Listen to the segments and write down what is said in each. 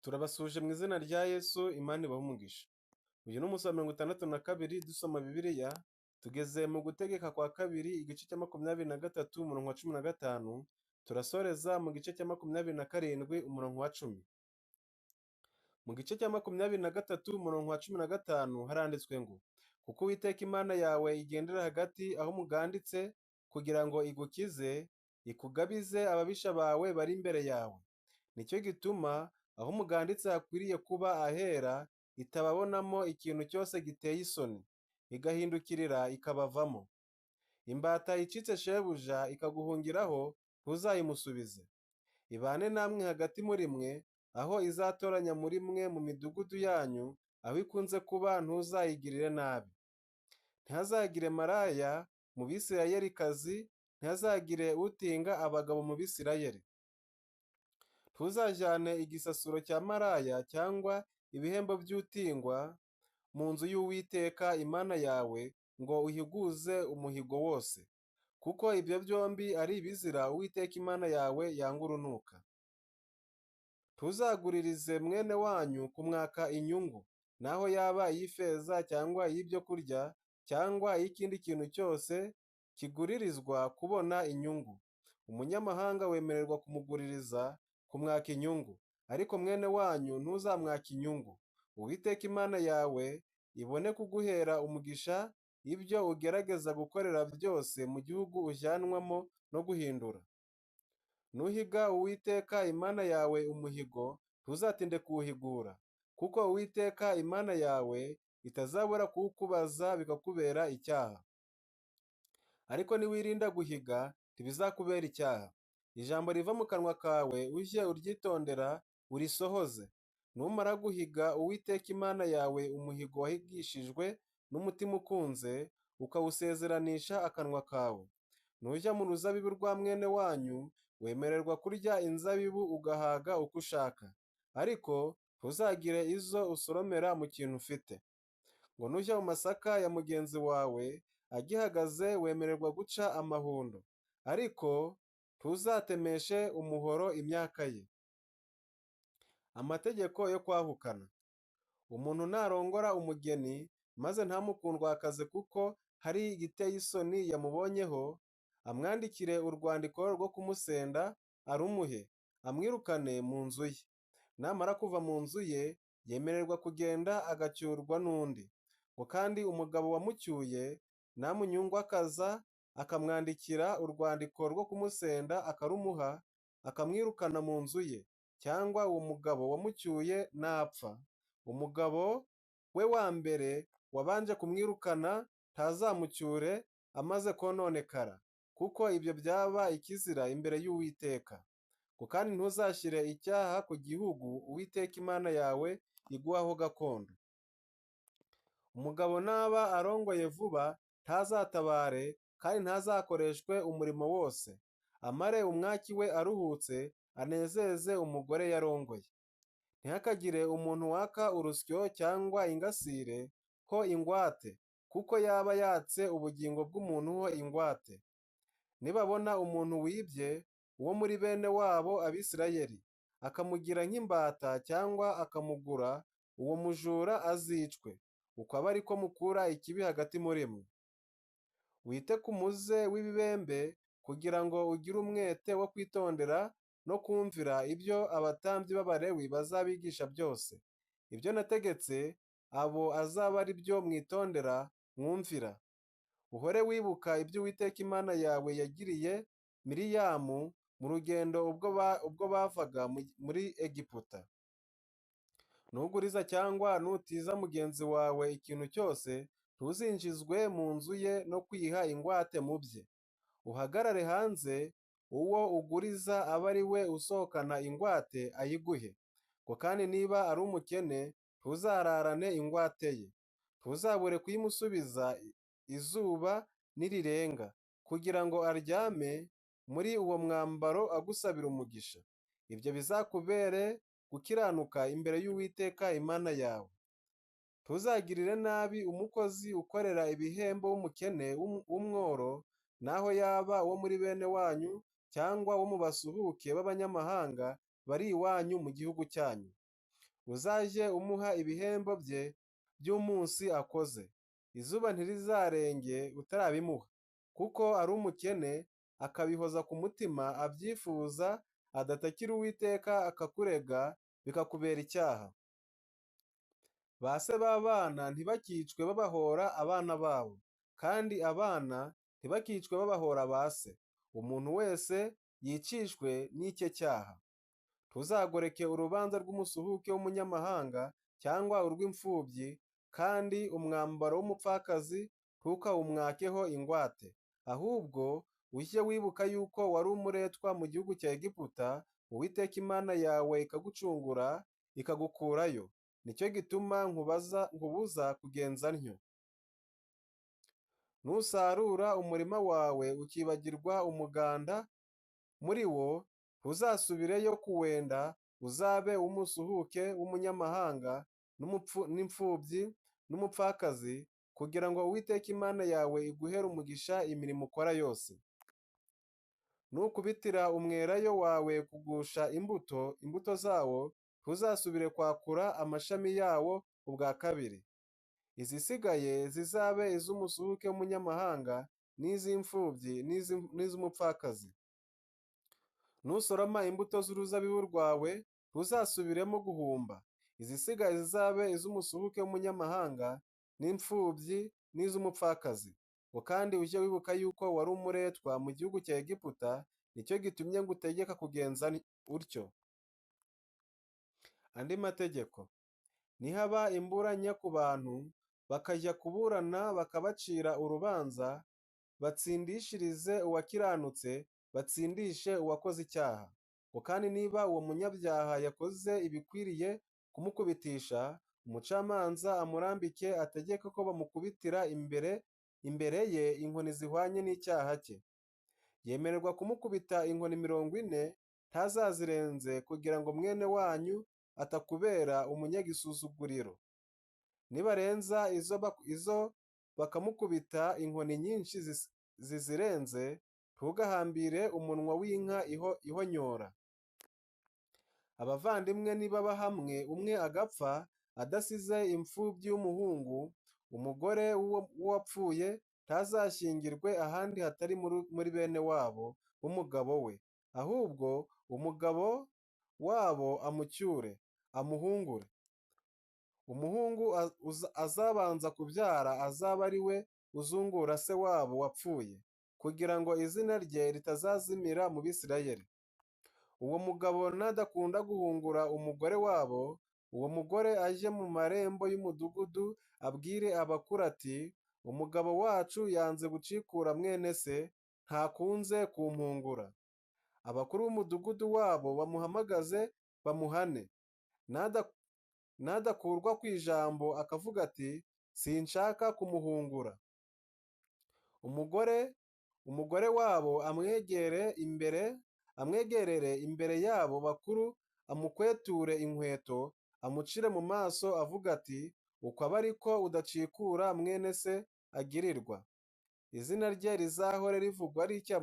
Turabasuhuje mu izina rya Yesu, Imana ibahe umugisha. Uyu ni umunsi wa 62 dusoma Bibiliya, tugeze mu gutegeka kwa kabiri igice cya 23 umurongo wa 15, turasoreza mu gice cya 27 umurongo wa 10. Mu gice cya 23 umurongo wa 15 haranditswe ngo: Kuko Uwiteka Imana yawe igendera hagati aho muganditse kugira ngo igukize, ikugabize ababisha bawe bari imbere yawe. Nicyo gituma aho muganditse hakwiriye kuba ahera, itababonamo ikintu cyose giteye isoni, igahindukirira ikabavamo. Imbata icitse shebuja ikaguhungiraho, ntuzayimusubize. Ibane namwe hagati muri mwe, aho izatoranya muri mwe mu midugudu yanyu, aho ikunze kuba ntuzayigirire nabi. Ntihazagire maraya mu Bisirayelikazi, ntihazagire utinga abagabo mu Bisirayeli. Ntuzajyane igisasuro cya maraya cyangwa ibihembo by'utingwa mu nzu y'Uwiteka Imana yawe ngo uhiguze umuhigo wose, kuko ibyo byombi ari ibizira Uwiteka Imana yawe yanga urunuka. Ntuzaguririze mwene wanyu kumwaka inyungu, naho yaba iy'ifeza cyangwa iy'ibyo kurya cyangwa iy'ikindi kintu cyose kiguririzwa kubona inyungu. Umunyamahanga wemererwa kumuguririza kumwaka inyungu, ariko mwene wanyu ntuzamwaka inyungu. Uwiteka Imana yawe ibone kuguhera umugisha ibyo ugerageza gukorera byose mu gihugu ujyanwamo no guhindura. Nuhiga Uwiteka Imana yawe umuhigo, ntuzatinde kuwuhigura, kuko Uwiteka Imana yawe itazabura kuwukubaza bikakubera icyaha. Ariko niwirinda guhiga, ntibizakubera icyaha. Ijambo riva mu kanwa kawe ujye uryitondera urisohoze. Numara guhiga Uwiteka Imana yawe umuhigo wahigishijwe n'umutima ukunze, ukawusezeranisha akanwa kawe. Nujya mu ruzabibu rwa mwene wanyu, wemererwa kurya inzabibu ugahaga uko ushaka, ariko ntuzagire izo usoromera mu kintu ufite. Ngo nujya mu masaka ya mugenzi wawe agihagaze, wemererwa guca amahundo, ariko ntuzatemeshe umuhoro imyaka ye. Amategeko yo kwahukana. Umuntu narongora umugeni maze ntamukundwakaze kuko hari igiteye isoni yamubonyeho, amwandikire urwandiko rwo kumusenda arumuhe, amwirukane mu nzu ye. Namara kuva mu nzu ye, yemererwa kugenda agacyurwa n'undi. Ngo kandi umugabo wamucyuye namunyungwakaza akamwandikira urwandiko rwo kumusenda akarumuha, akamwirukana mu nzu ye, cyangwa uwo mugabo wamucyuye napfa, umugabo we wa mbere wabanje kumwirukana ntazamucyure amaze kononekara, kuko ibyo byaba ikizira imbere y'Uwiteka. Ngo kandi ntuzashyire icyaha ku gihugu Uwiteka Imana yawe iguhaho gakondo. Umugabo naba arongoye vuba ntazatabare kandi ntazakoreshwe umurimo wose, amare umwaki we aruhutse, anezeze umugore yarongoye. Ntihakagire umuntu waka urusyo cyangwa ingasire ho ingwate, kuko yaba yatse ubugingo bw'umuntu ho ingwate. Nibabona umuntu wibye uwo muri bene wabo Abisirayeli, akamugira nk'imbata cyangwa akamugura, uwo mujura azicwe. Uko abe ariko mukura ikibi hagati muri mwe. Wite ku muze w'ibibembe kugira ngo ugire umwete wo kwitondera no kumvira ibyo abatambyi b'Abalewi bazabigisha byose. Ibyo nategetse abo azaba ari byo mwitondera mwumvira. Uhore wibuka ibyo Uwiteka Imana yawe yagiriye Miriyamu mu rugendo ubwo bavaga muri Egiputa. Nuguriza cyangwa nutiza mugenzi wawe ikintu cyose, ntuzinjizwe mu nzu ye no kwiha ingwate mu bye. Uhagarare hanze, uwo uguriza abe ari we usohokana ingwate ayiguhe. Ngo kandi niba ari umukene, ntuzararane ingwate ye. Ntuzabure kuyimusubiza izuba nirirenga, kugira ngo aryame muri uwo mwambaro agusabira umugisha. Ibyo bizakubere gukiranuka imbere y'Uwiteka Imana yawe. Ntuzagirire nabi umukozi ukorera ibihembo w'umukene w'umworo, naho yaba uwo muri bene wanyu cyangwa wo mu basuhuke b'abanyamahanga bari iwanyu mu gihugu cyanyu. Uzajye umuha ibihembo bye by'umunsi akoze. Izuba ntirizarenge utarabimuha, kuko ari umukene, akabihoza ku mutima abyifuza, adatakira Uwiteka akakurega bikakubera icyaha. Ba se b'abana ntibakicwe babahora abana babo, kandi abana ntibakicwe babahora ba se. Umuntu wese yicishwe n'icye cyaha. Ntuzagoreke urubanza rw'umusuhuke w'umunyamahanga cyangwa urw'imfubyi, kandi umwambaro w'umupfakazi ntukawumwakeho ingwate. Ahubwo ujye wibuka yuko wari umuretwa mu gihugu cya Egiputa, Uwiteka Imana yawe ikagucungura ikagukurayo. Nicyo gituma nkubuza kugenza ntyo. Nusarura umurima wawe ukibagirwa umuganda muri wo, ntuzasubireyo kuwenda, uzabe uw'umusuhuke w'umunyamahanga n'imfubyi n'umupfakazi, kugira ngo Uwiteka Imana yawe iguhere umugisha imirimo ukora yose. Nukubitira umwelayo wawe kugusha imbuto zawo, ntuzasubire kwakura amashami yawo ubwa kabiri. Izisigaye zizabe iz'umusuhuke w'umunyamahanga n'iz'imfubyi n'iz'umupfakazi. Nusoroma imbuto z'uruzabibu rwawe, ntuzasubiremo guhumba. Izisigaye zizabe iz'umusuhuke w'umunyamahanga n'imfubyi n'iz'umupfakazi. Ngo kandi ujye wibuka yuko wari umuretwa mu gihugu cya Egiputa, nicyo gitumye ngutegeka kugenza utyo. Andi mategeko. Nihaba imburanya ku bantu, bakajya kuburana bakabacira urubanza, batsindishirize uwakiranutse, batsindishe uwakoze icyaha. Ngo kandi niba uwo munyabyaha yakoze ibikwiriye kumukubitisha, umucamanza amurambike ategeke ko bamukubitira imbere ye inkoni zihwanye n'icyaha cye. Yemererwa kumukubita inkoni 40, ntazazirenze, kugira ngo mwene wanyu atakubera umunyagisuzuguriro. Nibarenza izo bakamukubita inkoni nyinshi zizirenze, ntugahambire umunwa w'inka ihonyora. Abavandimwe nibaba hamwe, umwe agapfa adasize imfubyi y'umuhungu, umugore w'uwapfuye ntazashyingirwe ahandi hatari muri bene wabo b'umugabo we, ahubwo umugabo wabo amucyure, amuhungure. Umuhungu azabanza kubyara azaba ari we uzungura se wabo wapfuye, kugira ngo izina rye ritazazimira mu Bisirayeli. Uwo mugabo nadakunda guhungura umugore wabo, uwo mugore ajye mu marembo y'umudugudu abwire abakuru ati: umugabo wacu yanze gucikura mwene se, ntakunze kumpungura. Abakuru b'umudugudu wabo bamuhamagaze bamuhane. Nadakurwa ku ijambo akavuga ati: sinshaka kumuhungura. Umugore wabo amwegerere imbere yabo bakuru, amukweture inkweto, amucire mu maso avuga ati: uko aba ariko udacikura mwene se agirirwa. Izina rye rizahore rivugwa ritya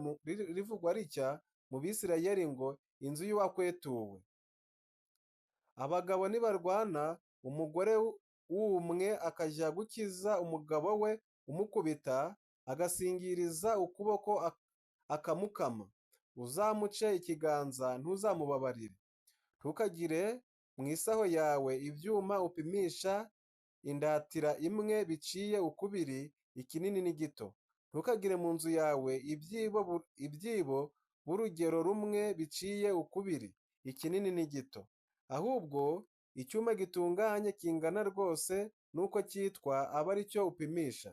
mu Bisirayeli ngo: inzu y'uwakwetuwe. Abagabo nibarwana, umugore w'umwe akajya gukiza umugabo we umukubita, agasingiriza ukuboko akamukama, uzamuce ikiganza ntuzamubabarire. Ntukagire mu isaho yawe ibyuma upimisha indatira imwe biciye ukubiri, ikinini n'igito. Ntukagire mu nzu yawe ibyibo b'urugero rumwe biciye ukubiri, ikinini n'igito. Ahubwo icyuma gitunganye kingana rwose nuko cyitwa aba ari cyo upimisha.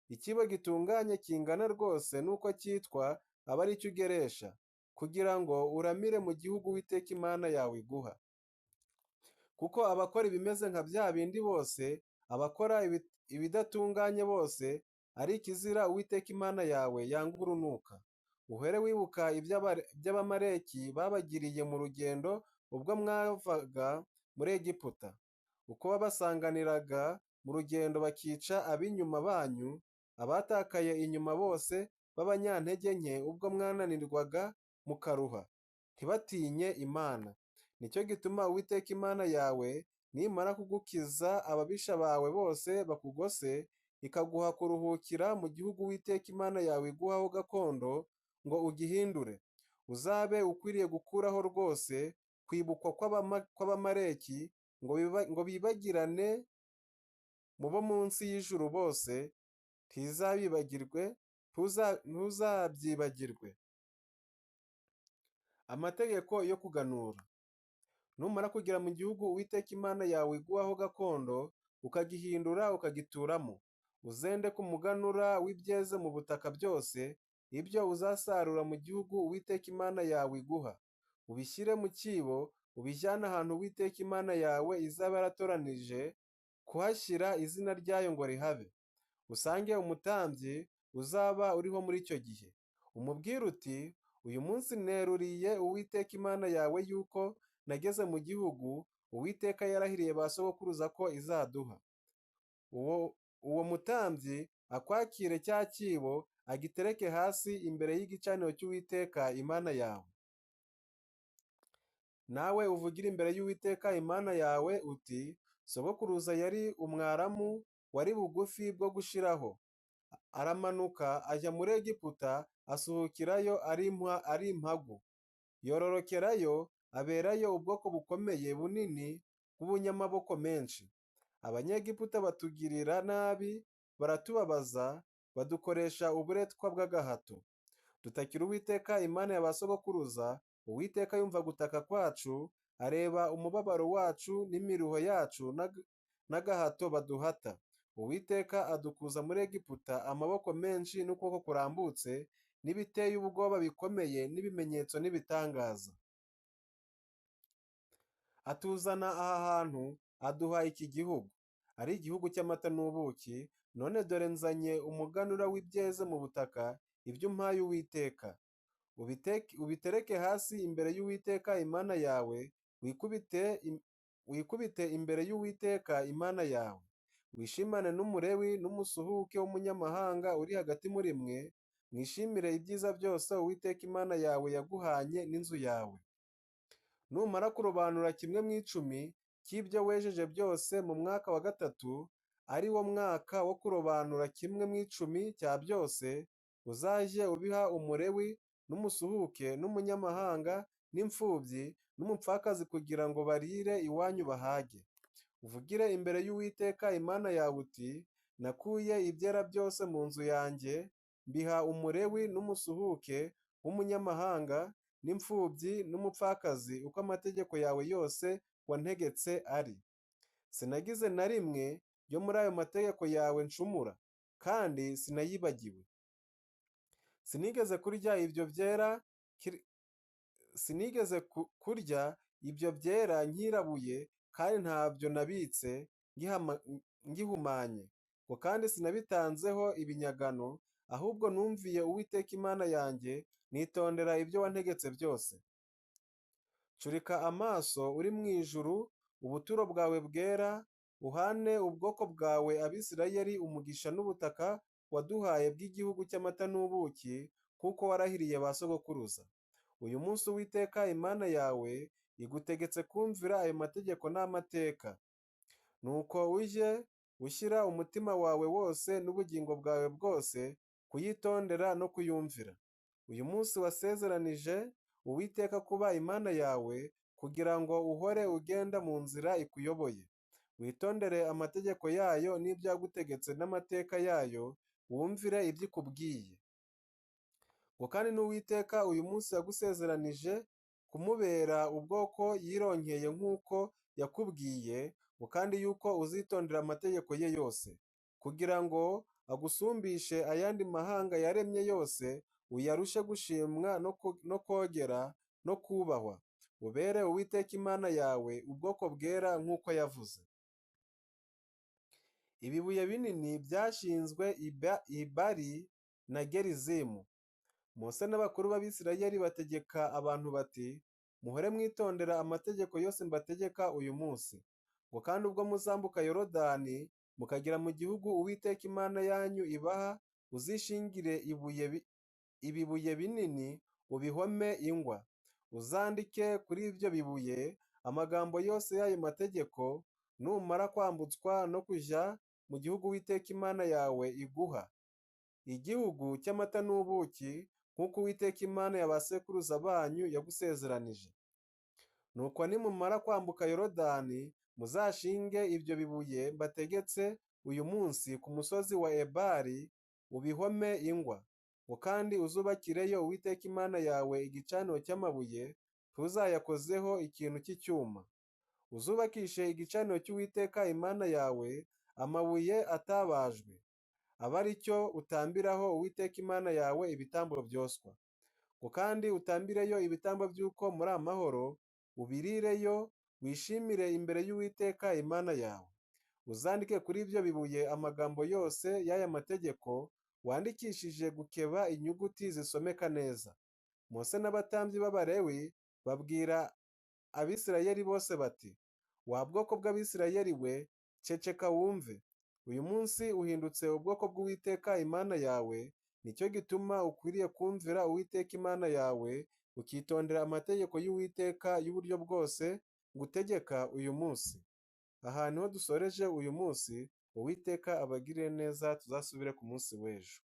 Ikibo gitunganye kingana rwose nuko cyitwa aba ari cyo ugeresha, kugira ngo uramire mu gihugu Uwiteka Imana yawe iguha. Kuko abakora ibimeze nka bya bindi bose, abakora ibidatunganye bose, ari ikizira Uwiteka Imana yawe yanga urunuka. Uhere wibuka iby'Abamaleki babagiriye mu rugendo ubwo mwavaga muri Egiputa, uko babasanganiraga mu rugendo bakica ab'inyuma banyu, abatakaye inyuma bose b'abanyantege nke ubwo mwananirwaga mukaruha, ntibatinye Imana. Nicyo gituma Uwiteka Imana yawe Nimara kugukiza ababisha bawe bose bakugose, ikaguha kuruhukira mu gihugu Uwiteka Imana yawe iguhaho gakondo ngo ugihindure, uzabe ukwiriye gukuraho rwose kwibukwa kw'Abamaleki ngo bibagirane mu bo munsi y'ijuru bose, ntizabibagirwe, ntuzabyibagirwe. Amategeko yo kuganura. Numara kugera mu gihugu Uwiteka Imana yawe iguhaho gakondo, ukagihindura ukagituramo, uzende ku muganura w'ibyeze mu butaka byose, ibyo uzasarura mu gihugu Uwiteka Imana yawe iguha, ubishyire mu cyibo, ubijyane ahantu Uwiteka Imana yawe izaba yaratoranije kuhashyira izina ryayo ngo rihabe. Usange umutambyi uzaba uriho muri icyo gihe, umubwire uti: uyu munsi neruriye Uwiteka Imana yawe yuko nageze mu gihugu Uwiteka yarahiriye ba sogokuruza ko izaduha. Uwo mutambyi akwakire cya cyibo, agitereke hasi imbere y'igicaniro cy'Uwiteka Imana yawe. Nawe uvugire imbere y'Uwiteka Imana yawe uti: sogokuruza yari Umwaramu wari bugufi bwo gushiraho, aramanuka ajya muri Egiputa, asuhukirayo ari impagu, yororokerayo, aberayo ubwoko bukomeye bunini bw'ubunyamaboko menshi. Abanyegiputa batugirira nabi, baratubabaza, badukoresha uburetwa bw'agahato. Dutakira Uwiteka Imana ya ba sogokuruza, Uwiteka yumva gutaka kwacu, areba umubabaro wacu n'imiruho yacu n'agahato baduhata. Uwiteka adukuza muri Egiputa amaboko menshi n'ukuboko kurambutse, n'ibiteye ubwoba bikomeye n'ibimenyetso n'ibitangaza. Atuzana aha hantu, aduha iki gihugu, ari igihugu cy'amata n'ubuki. None dore nzanye umuganura w'ibyeze mu butaka, ibyo umpaye Uwiteka. Ubitereke hasi imbere y'Uwiteka Imana yawe, wikubite imbere y'Uwiteka Imana yawe. Wishimane n'Umulewi n'umusuhuke w'umunyamahanga uri hagati muri mwe, mwishimire ibyiza byose Uwiteka Imana yawe yaguhanye n'inzu yawe. Numara kurobanura kimwe mu icumi cy'ibyo wejeje byose mu mwaka wa gatatu, ari wo mwaka wo kurobanura kimwe mu icumi cya byose, uzajye ubiha Umulewi n'umusuhuke n'umunyamahanga n'imfubyi n'umupfakazi kugira ngo barire iwanyu bahage. Uvugire imbere y'Uwiteka Imana yawe uti: nakuye ibyera byose mu nzu yanjye, mbiha Umulewi n'umusuhuke w'umunyamahanga n'imfubyi n'umupfakazi, uko amategeko yawe yose wantegetse ari. Sinagize na rimwe ryo muri ayo mategeko yawe ncumura, kandi sinayibagiwe. Sinigeze kurya ibyo byera, sinigeze kurya ibyo byera nkirabuye, kandi ntabyo nabitse ngihumanye, ngo kandi sinabitanzeho ibinyagano, ahubwo numviye Uwiteka Imana yanjye, nitondera ibyo wantegetse byose. Curika amaso uri mu ijuru, ubuturo bwawe bwera, uhane ubwoko bwawe Abisirayeli umugisha n'ubutaka waduhaye bw'igihugu cy'amata n'ubuki, kuko warahiriye ba sogokuruza. Uyu munsi Uwiteka Imana yawe igutegetse kumvira ayo mategeko n'amateka. Nuko ujye ushyira umutima wawe wose n'ubugingo bwawe bwose kuyitondera no kuyumvira. Uyu munsi wasezeranije Uwiteka kuba Imana yawe, kugira ngo uhore ugenda mu nzira ikuyoboye. Witondere amategeko yayo n'ibyo yagutegetse n'amateka yayo, wumvire ibyo ikubwiye. Ngo kandi n'Uwiteka uyu munsi yagusezeranije kumubera ubwoko yironkeye nk'uko yakubwiye, ngo kandi yuko uzitondera amategeko ye yose, kugira ngo agusumbishe ayandi mahanga yaremye yose, uyarushe gushimwa no kogera no kubahwa. Ubere Uwiteka Imana yawe ubwoko bwera nk'uko yavuze. Ibibuye binini byashinzwe i Bali na Gerizimu. Mose n'abakuru b'Abisirayeli bategeka abantu bati: muhore mwitondera amategeko yose mbategeka uyu munsi. Ngo kandi ubwo muzambuka Yorodani mukagera mu gihugu Uwiteka Imana yanyu ibaha, uzishingire ibibuye binini ubihome ingwa. Uzandike kuri ibyo bibuye amagambo yose y'ayo mategeko Numara kwambutswa no kujya mu gihugu Uwiteka Imana yawe iguha, igihugu cy'amata n'ubuki, nk'uko Uwiteka Imana ya ba sekuruza banyu yagusezeranije. Nuko nimumara kwambuka Yorodani, muzashinge ibyo bibuye mbategetse uyu munsi ku musozi wa Ebali, ubihome ingwa. Ngo kandi uzubakireyo Uwiteka Imana yawe igicaniro cy'amabuye, ntuzayakozeho ikintu cy'icyuma. Uzubakishe igicaniro cy'Uwiteka Imana yawe amabuye atabajwe, abe ari cyo utambiraho Uwiteka Imana yawe ibitambo byoswa. Ngo kandi utambireyo ibitambo by'uko muri amahoro, ubirireyo, wishimire imbere y'Uwiteka Imana yawe. Uzandike kuri ibyo bibuye amagambo yose y'aya mategeko, wandikishije gukeba inyuguti zisomeka neza. Mose n'abatambyi b'Abalewi babwira Abisirayeli bose bati, Wa bwoko bw'Abisirayeli we, ceceka wumve. Uyu munsi uhindutse ubwoko bw'Uwiteka Imana yawe, nicyo gituma ukwiriye kumvira Uwiteka Imana yawe, ukitondera amategeko y'Uwiteka y'uburyo bwose ngutegeka uyu munsi. Aha niho dusoreje uyu munsi, Uwiteka abagirire neza, tuzasubire ku munsi w'ejo.